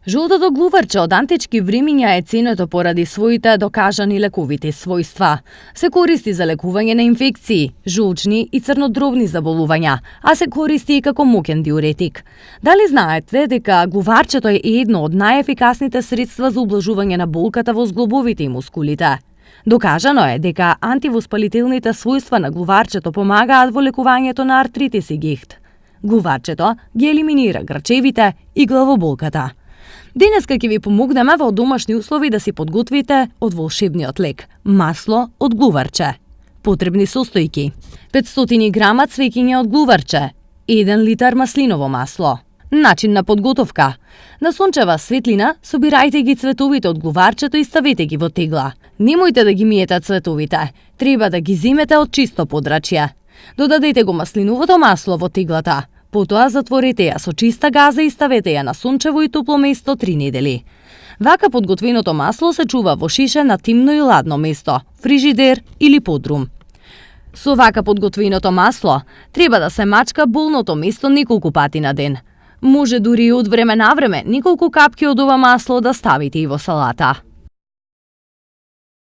Жолтото глуварче од антички времиња е ценето поради своите докажани лековити својства. Се користи за лекување на инфекции, жолчни и црнодробни заболувања, а се користи и како моќен диуретик. Дали знаете дека глуварчето е едно од најефикасните средства за ублажување на болката во зглобовите и мускулите? Докажано е дека антивоспалителните својства на глуварчето помагаат во лекувањето на артритис и гихт. Глуварчето ги елиминира грчевите и главоболката. Денеска ќе ви помогнеме во домашни услови да си подготвите од волшебниот лек – масло од глуварче. Потребни состојки: 500 грама цвеќиње од глуварче, 1 литар маслиново масло. Начин на подготовка: на сончева светлина собирајте ги цветовите од глуварчето и ставете ги во тегла. Немојте да ги миете цветовите, треба да ги земете од чисто подрачје. Додадете го маслиновото масло во теглата. Потоа затворете ја со чиста газа и ставете ја на сончево и топло место 3 недели. Вака подготвеното масло се чува во шише на темно и ладно место, фрижидер или подрум. Со вака подготвеното масло треба да се мачка болното место неколку пати на ден. Може дури и од време на време неколку капки од ова масло да ставите и во салата.